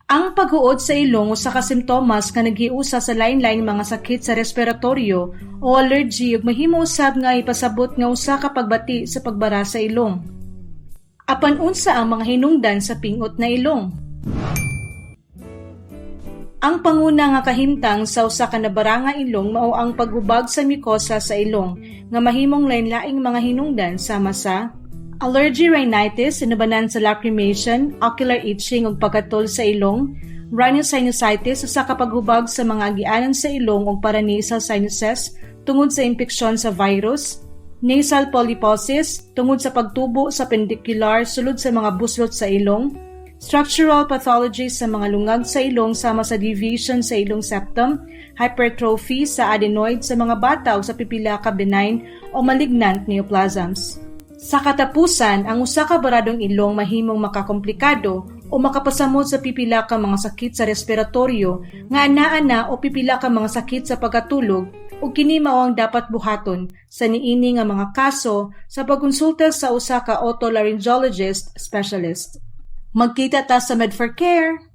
Ang paghuod sa ilong usa ka simptomas nga naghiusa sa lain-laing mga sakit sa respiratoryo o allergy ug mahimo usab nga ipasabot nga usa ka pagbati sa pagbara sa ilong. Apan unsa ang mga hinungdan sa pingot na ilong? Ang panguna nga kahimtang sa usa ka nabara nga ilong mao ang paghubag sa mucosa sa ilong nga mahimong lain-laing mga hinungdan sama sa allergy rhinitis inubanan sa lacrimation, ocular itching ug pagkatol sa ilong, rhinosinusitis, usa ka paghubag sa mga agianan sa ilong ug paranasal sinuses tungod sa impeksyon sa virus, nasal polyposis tungod sa pagtubo sa appendicular sulod sa mga buslot sa ilong, structural pathology sa mga lungag sa ilong sama sa deviation sa ilong septum, hypertrophy sa adenoid sa mga bata o sa pipila ka benign o malignant neoplasms. Sa katapusan, ang usa ka baradong ilong mahimong makakomplikado o makapasamot sa pipila ka mga sakit sa respiratoryo nga anaa na o pipila ka mga sakit sa pagkatulog, ug kini mao ang dapat buhaton sa niini nga mga kaso sa pagkonsulta sa usa ka otolaryngologist specialist. Magkita ta sa Med4Care.